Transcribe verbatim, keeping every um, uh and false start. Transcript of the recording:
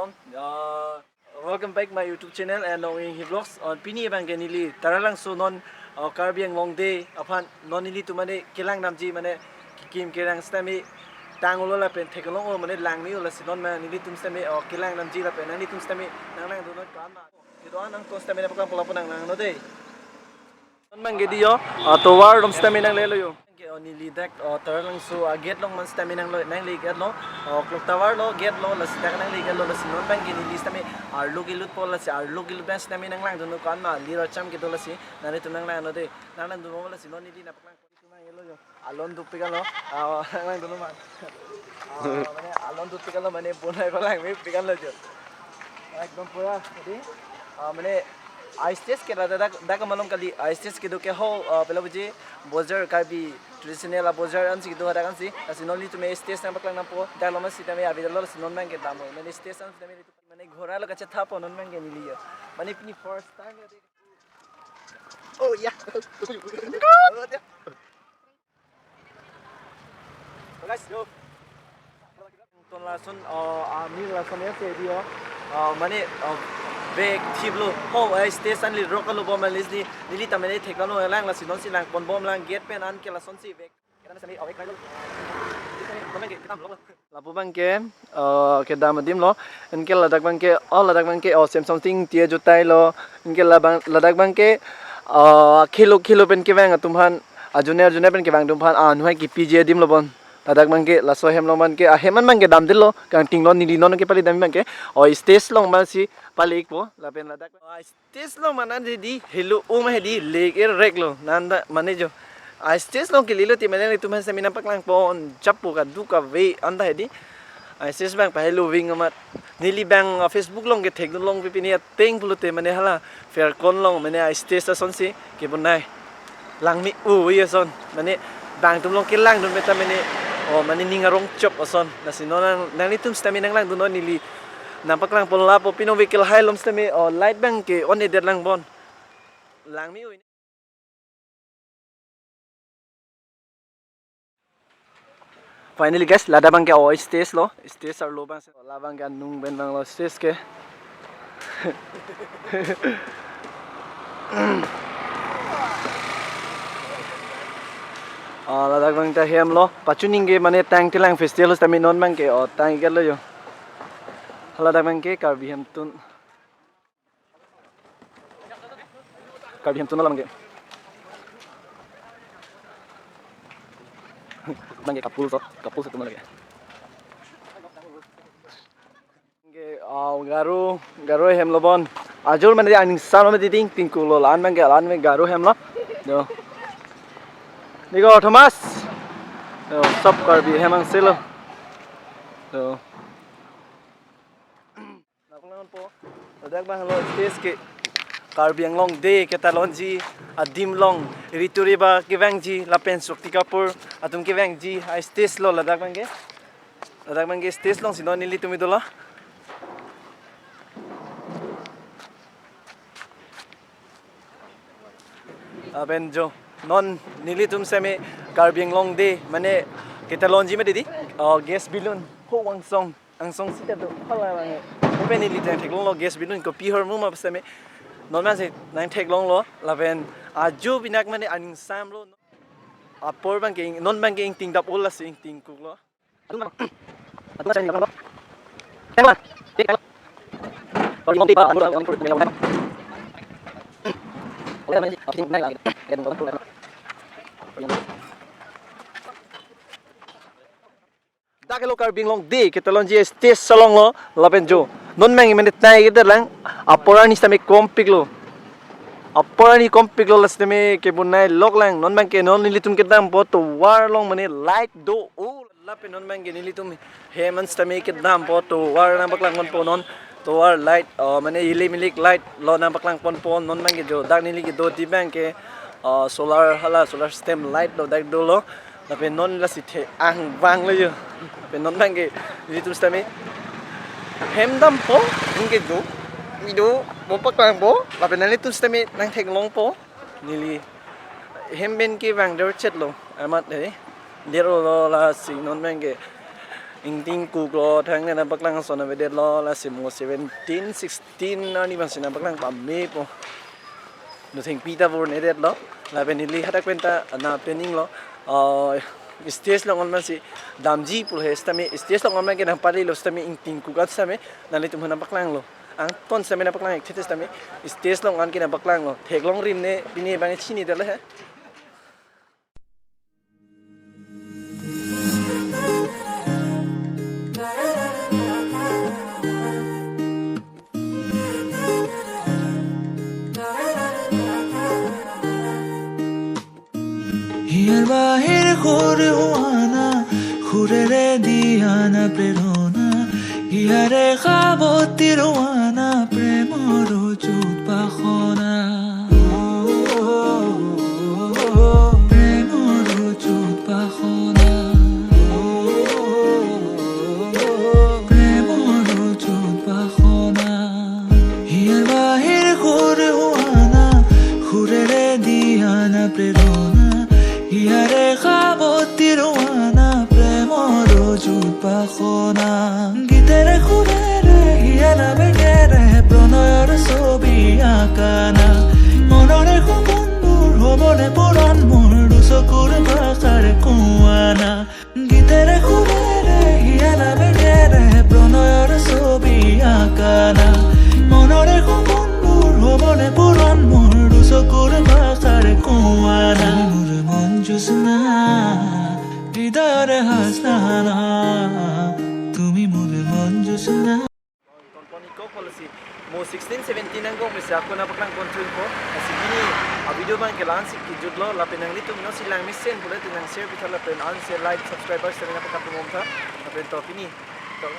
Uh, welcome back my YouTube channel and Ong Inghi Vlogs. On pini abangke neli Taralangso non, uh, Karbi Anglong Day aphan non nelitum mane kelang damji mane kekim kerang sitame tanglo lapen theklonglo mane langme-o, lasi non ma nelitum sitame, uh, kelang damji lapen nanglitum sitame nanglangdunnon ko-an ma. Kedo-an nangtum sitame nangpaklangpo lapu nanglangnon dei. Non abangke dei ho, ah, tovar dom sitame nanglelo ho. Ke, oh, neli dak, oh, Taralangso, ah, gate along man sitame nanglo, nangle gate lo, oh, clock tower lo, gate lo, lasi dak nangle gate lo, lasi non abangke neli sitame arlo kelutpo, lasi arlo kelut abang sitame nanglangdunnon ko-an ma, lir acham kedo, lasi nanglitum nanglangnon dei, nanglangdunnon lasi non neli nangpaklang. Nanglelo ho. Alon dopik anlo, ah, nanglangdunnon ma. Ah, mane alon dopik anlo mane bonai palangmepik anlo ho. Ekdom pura, jadi, ah, mane, ah, stage ke dak, dak, dak malom kali, ah, stage kedo ke ho, ah, pela buji, bojar Karbi traditional, ah, bojar ansi kedo hadak ansi, lasi non nelitum stage nangpaklang dampo, dak lo ma sitame avidalo, lasi non abangke dampo, mane stage an sitame nelitum, mane ghora lo kachethapo non abangke neli ho. Mane pini first time ya. Oh, ya. Guys, yo. Ton lason, oh, ah, neli lason ya se dei ho. Oh, mane, oh, bag thiplo. Ho, eh, stage an lir rok lo bom alis ni. Neli ta mane theklonglo lang, lasi nonsi langponbom lang gate pen anke lasonsi bag. Lapu abangke, eh, kedam adim lo, anke ladak abangke, oh, ladak abangke, oh, Samsung ting tia jutai lo, anke labang, ladak abangke, eh, khelo khelo pen kevang atum aphan, ah, junior junior pen kevang atum aphan, ah, nuhai kepiji adim lo bon. Ladak abangke, laso ahem along abangke, ah, ahem an abangke damdetlo, kangting lo neli non kepali dam abangke, oh, stage along abangsi pali-ikpo, lapen ladak. Stage along man an dei, helo um he dei, lik-ir rek lo, nanda mane jo. Ah, stage along kelelo te mane nelitum aphan sitame nangpaklangpon, chapu kaduk kave anta he dei. Ah, stage abang pahelo ving amat. Neli abang, ah, Facebook along ketheklongpi pini ateng pulote mane hala Faircon along mane, ah, stage asonsi kebonai. Langme-o ason. Mane bang atum along kelangdun meta mane, oh, mane ning arong chop ason. Lasi non nang, nanglitum sitame nanglangdunnon neli nangpaklangpon lapu pino vehicle hai along sitame, oh, light abangke on-edet lang bon. Langme-o. Finally guys, ladak abangke, oh, stage lo, stage arlo abang, labangke anung pen abang lo stage ke. Oh, ladak abangke ahem lo, pachuning ke mane tang tilang festival sitame non abangke, oh, tang-iklo ho. Ladak abangke Karbi Hemtun. Karbi Hemtun labangke. Abangke couple so, couple so tun lagi. Abangke, ah, Garo, Garo ahem lo bon. Ajor mane aning san mane dei, ingtingkoklo, la-an abangke, la-an abangke Garo ahem lo. Jo. Dei ko Thomas. Jo, sob Karbi ahem angse lo. Jo. Nangpaklangponpo. Ladak abang lo stage ke Karbi Anglong Day ketalonji adim along, Ritu Riba kevangji lapen Shakti Kapoor atum kevangji a-stage lo ladak abangke. Ladak abangke stage alongsi non nelitum dolo. Lapen jo non nelitum sitame Karbi Anglong Day mane ketalonji mati dei, oh, gas balloon ho angsong. Angsong sita do phala abang. Open neli nangtheklonglo gas balloon kopi ahormu ma sitame. Non masi nangtheklonglo lapen ajo pinak mane aning samlo. Apor abangke ing-, non abangke ingtingdap-o lasi ingtingkoklo. Dak helo Karbi Anglong Day ketalonji stage along lo lapen jo. Non abang mane tang-ikdet lang. Apor arni sitame kompiklo. Apor arni kompiklo la sitame kebonai lok lang. Non abangke non nelitum kedampo tovar along mane light do-o. Lapen non abangke nelitum hem an sitame kedampo tovar nangpaklangponpo non. Tovar light, oh, mane ilik milik light lo nangpaklangponpo non abangke jo. Dak neli kedo dei abangke, oh, solar hala solar system light lo dak dolo. Lapen non lasi the-ang vanglo jo. Lapen non abangke nelitum sitame hem dampo, ingke do, ido, mo paklangpo, lapen nanglitum sitame nangtheklongpo, neli hem pen kevang derchetlo, amat he, derlo lasi non abangke Ingtingkuk lo, thangnat nangpaklang ason avedetlo, lasi mo seventeen, sixteen arni bangsi nangpaklang pamepo. Nothengpi ta vurnedetlo, lapen neli hadak pen ta nangplanning lo. Ah, stage along an bangsi damji pu he sitame, stage along an ke nangpalilo sitame, ingtingkuk an sitame nanglitum aphan nangpaklanglo. Angton sitame nangpaklang, ek thekthe sitame, stage along an ke nangpaklanglo. Theklongrim ne, pini bang chinidetlo he. Hiar bahir hure huana, hurere diana prerona, hiare khabotir huana premoro chut pahona. Premoro chut pahona. Premoro chut pahona. Hiar bahir hure huana, hurere diana prerona, hiare khabotir huana premoro chut pahona. Gitere hurere hiana bengere pronoyor sobi akana. Monore humbun bur hobole puran mur duso kurba kar kuana. Gitere hurere hiana bengere pronoyor sobi akana. Monore humbun bur hobole puran mur duso kurba kar kuana. Mur mon josna, hridayore hasna, tumi mur mon josna. Ton pon ikok policy. Mo sixteen seventeen angbong mesi ako nangpaklang pon thupo. Lasi pini a video bang ke la-ansi kejutlo, lapen nanglitum no si langmesen pulote nang share pitha lapen ansi like subscribers tadi nangpaklang pon tha. Lapen to pini. To.